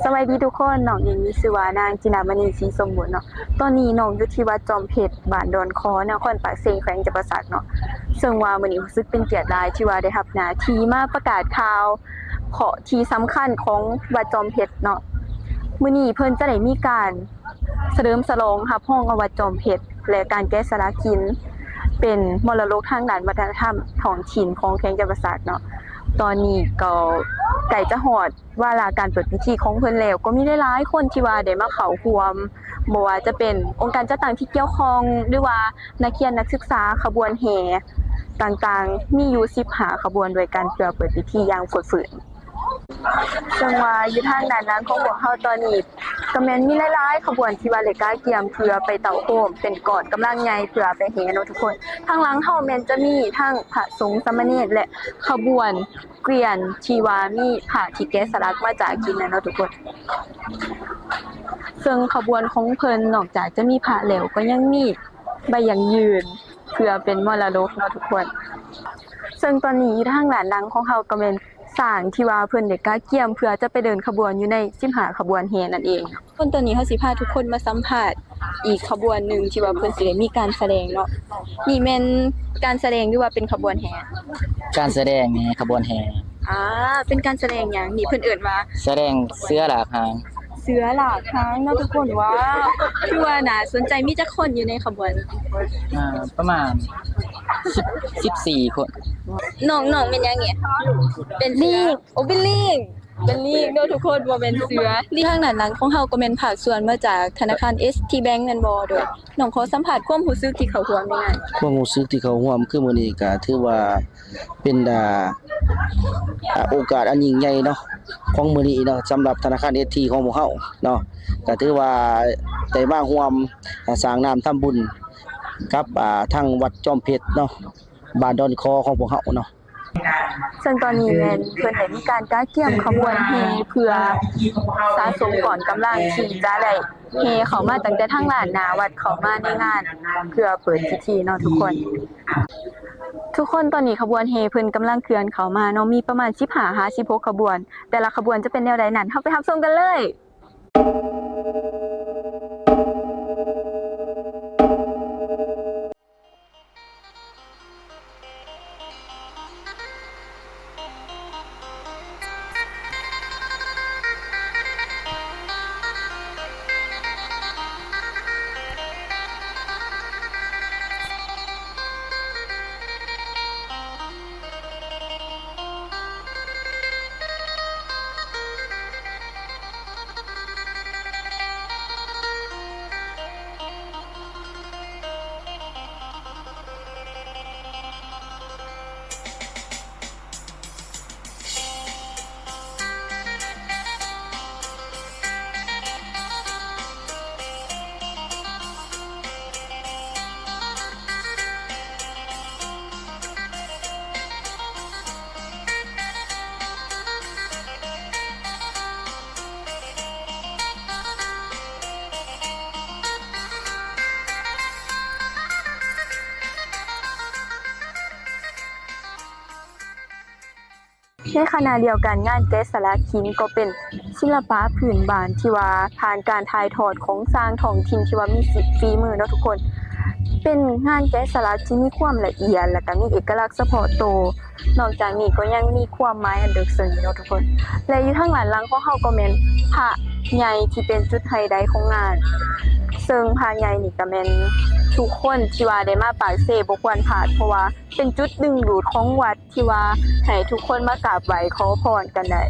ສະບາຍດີທຸກຄົນ, ນ້ອງເອງມີຊື່ວ່ານາງຈິນດາມະນີ ສີສົມບູນເນາະ. ຕອນນີ້ນ້ອງຢູ່ທີ່ວັດຈອມເພັດ ບ້ານດອນຄໍ ນະຄອນປາກເຊ ແຂວງຈຳປາສັກເນາະ. ເຊິ່ງວ່າມື້ນີ້ຮູ້ສຶກເປັນກຽດຫຼາຍທີ່ວ່າໄດ້ຮັບໜ້າທີ່ມາປະກາດຂ່າວເຄາະທີ່ສຳຄັນຂອງວັດຈອມເພັດເນາະ. ມື້ນີ້ເພິ່ນຈະໄດ້ມີການ ສະເຫຼີມສະຫຼອງຮັບຮອງເອົາວັດຈອມເພັດ ແລະ ການແກະສະຫຼັກຫີນເປັນມໍລະດົກທາງດ້ານວັດທະນະທຳທ້ອງຖິ່ນຂອງແຂວງຈຳປາສັກເນາະ. ຕອນນີ້ກໍໃກ້ຈະຮອດວາລະການເປີດພິທີຂອງເພິ່ນແລ້ວ, ກໍມີຫຼາຍໆຄົນທີ່ວ່າໄດ້ມາເຂົ້າຮ່ວມ, ບໍ່ວ່າຈະເປັນອົງການຈັດຕັ້ງທີ່ກ່ຽວຂ້ອງ ຫຼືວ່ານັກຮຽນນັກສຶກສາ, ຂະບວນແຫ່ຕ່າງໆ ມີຢູ່ສິບຫ້າຂະບວນດ້ວຍກັນ ເພື່ອເປີດພິທີຢ່າງຟົດຟື້ນ. ເຊິ່ງວ່າຢູ່ທາງດ້ານຫຼັງຂອງພວກເຮົາຕອນນີ້ ກໍແມ່ນມີຫຼາຍໆຂະບວນທີ່ວ່າໄດ້ກະກຽມເພື່ອໄປເຕົ້າໂຮມເປັນກ້ອນກຳລັງໃຫຍ່ເພື່ອໄປແຫ່ເນາະທຸກຄົນ. ທາງຫຼັງເຮົາແມ່ນຈະມີທັງພະສົງສາມະເນນ ແລະ ຂະບວນເກວຽນທີ່ວ່າມີພະທີ່ແກະສະຫຼັກມາຈາກຫີນນັ້ນເນາະທຸກຄົນ. ເຊິ່ງຂະບວນຂອງເພິ່ນນອກຈາກຈະມີພະແລ້ວ ກໍຍັງມີໃບຢັ້ງຢືນເພື່ອເປັນມໍລະດົກເນາະທຸກຄົນ. ເຊິ່ງຕອນນີ້ຢູ່ທາງດ້ານຫຼັງຂອງເຮົາກໍແມ່ນ ຊ້າງທີ່ວ່າເພິ່ນໄດ້ກະກຽມເພື່ອຈະໄປເດີນຂະບວນຢູ່ໃນສິບຫ້າຂະບວນແຫ່ນັ້ນເອງ. ຄົນຕອນນີ້ເຮົາຊິພາທຸກຄົນມາສຳພາດອີກຂະບວນໜຶ່ງທີ່ວ່າເພິ່ນຊິໄດ້ມີການສະແດງເນາະ. ນີ້ແມ່ນການສະແດງ ຫຼືວ່າເປັນຂະບວນແຫ່? ການສະແດງແຫ່ຂະບວນແຫ່. ອ່າ ເປັນການສະແດງຫຍັງ? ນີ້ເພິ່ນເອີ້ນວ່າ ສະແດງເສືອລາກຫາງ. ເສືອລາກຫາງເນາະທຸກຄົນ. ວ້າວ ຖືວ່າໜ້າສົນໃຈ. ມີຈັກຄົນຢູ່ໃນຂະບວນ? ອ່າ ປະມານສິບ ສິບສີ່ຄົນ. ນ້ອງ ນ້ອງແມ່ນຫຍັງນີ້? ເປັນເສືອ. ໂອ້ ເປັນລີງ ເປັນລີງເດີທຸກຄົນ ບໍ່ແມ່ນເສືອ. ທາງດ້ານຫຼັງຂອງເຮົາກໍແມ່ນພາກສ່ວນມາຈາກທະນາຄານ ເອສ ທີ Bank ແມ່ນບໍ່? ໂດຍ ນ້ອງຂໍສຳພາດຄວາມຮູ້ສຶກທີ່ເຂົ້າຮ່ວມໃນງານ. ຄວາມຮູ້ສຶກທີ່ເຂົ້າຮ່ວມຄືມື້ນີ້ກໍຖືວ່າ ເປັນ ອ່າ ອ່າ ໂອກາດອັນຍິ່ງໃຫຍ່ເນາະ ຂອງມື້ນີ້ເນາະ ສຳລັບທະນາຄານ ເອສ ທີ ຂອງພວກເຮົາເນາະ. ກໍຖືວ່າໄດ້ມາຮ່ວມ ອ່າ ສ້າງນ້ຳທຳບຸນກັບ ອ່າ ທາງວັດຈອມເພັດເນາະ ບ້ານດອນຄໍຂອງພວກເຮົາເນາະ. ເຊິ່ງຕອນນີ້ແມ່ນເພິ່ນໄດ້ມີການກະກຽມຂະບວນແຫ່ເພື່ອສະສົມກ້ອນກຳລັງທີ່ຈະໄດ້ແຫ່ເຂົ້າມາຕັ້ງແຕ່ທາງດ້ານໜ້າວັດເຂົ້າມາໃນງານເພື່ອເປີດພິທີເນາະທຸກຄົນ. ທຸກຄົນ ຕອນນີ້ຂະບວນແຫ່ເພິ່ນກຳລັງເຄື່ອນເຂົ້າມາເນາະ ມີປະມານສິບຫ້າຫາສິບຫົກຂະບວນ. ແຕ່ລະຂະບວນຈະເປັນແນວໃດນັ້ນ ເຮົາໄປຮັບຊົມກັນເລີຍ. ໃນຂະນະດຽວກັນ, ງານແກະສະຫຼັກຫີນກໍເປັນສິລະປະພື້ນບ້ານທີ່ວ່າຜ່ານການຖ່າຍທອດຂອງຊ່າງທ້ອງຖິ່ນທີ່ວ່າມີສີມືເນາະທຸກຄົນ. ເປັນງານແກະສະຫຼັກທີ່ມີຄວາມລະອຽດ ແລະກະມີເອກະລັກສະເພາະໂຕ. ນອກຈາກນີ້ກໍຍັງມີຄວາມໝາຍອັນເລິກເຊິ່ງອີກເນາະທຸກຄົນ. ແລະຢູ່ທາງດ້ານຫຼັງຂອງເຮົາກໍແມ່ນພະໃຫຍ່ທີ່ເປັນຈຸດໄຮໄລຂອງງານ. ເຊິ່ງພະໃຫຍ່ນີ້ກໍແມ່ນທຸກຄົນທີ່ວ່າໄດ້ມາປາກເຊບໍ່ຄວນພາດ, ເພາະວ່າເປັນຈຸດດຶງດູດຂອງວັດ ທີ່ວ່າໃຫ້ທຸກຄົນມາກາບໄຫວ້ຂໍພອນກັນໄດ້.